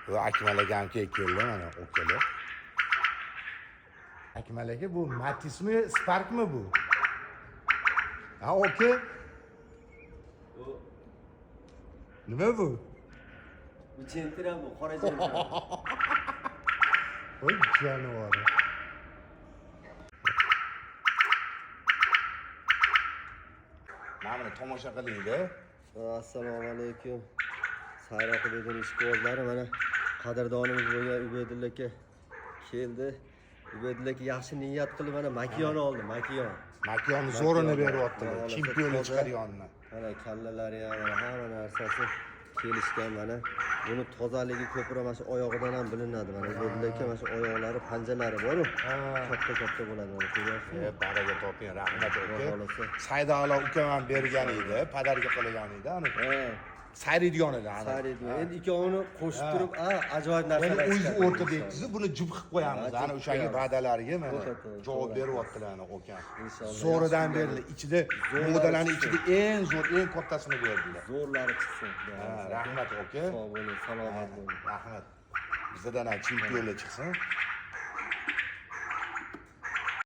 Va Akmal akam keldi mana, okalar. Akmal aka, bu Matizmi, Sparkmi bu? Ha, oka. Bu Nima bu? bu Gentra bu, qora Gentra. Voy jonivor. Mana buni tomosha qilingda. Assalomu alaykum. Sayroq Ubaydullo ishqibozlari, mana qadrdonimiz bo'lgan Ubaydulla aka keldi. Ubaydulla aka yaxshi niyat qilib mana Makiyoni oldi, Makiyon. Makiyonni zo'rini beryaptilar. Xudo xohlasa Chempionni toza. chiqarganini. Mana kallalari ham, mana hamma narsasi kelishgan mana. Buni tozaligi ko'proq mana shu oyog'idan ham bilinadi mana. Ubaydulla aka mana shu oyoqlari, panjalari bor-u. Katta katta bo'ladi mana, ko'ryapsizmi? E, baraka toping, rahmat Xudo aka. xohlasa. Saidalo ukam ham bergan edi, padarga qilgan edi, ani sayraydigan edi, ani. Sariydi. Endi ikkovini qo'shib turib, ajoyib Endi narsalar o'zi chiqadi. o'rtada yetkazib, buni jup qilib qo'yamiz. Ha, Ana jup o'shanga qo'yamiz. va'dalariga mana To'g'ri, javob to'g'ri. beryaptilar ana okam. Inshaalloh, Zo'ridan yaxshi berildi. Ichida Zo'rlari modalarning chiqsin. ichida eng zo'r, eng kattasini berdilar. Zo'rlari chiqsin. Xudo Ha, xohlasa. rahmat aka. Sog' bo'ling, salomat bo'ling. Rahmat. Bizdan ham chempionlar chiqsin.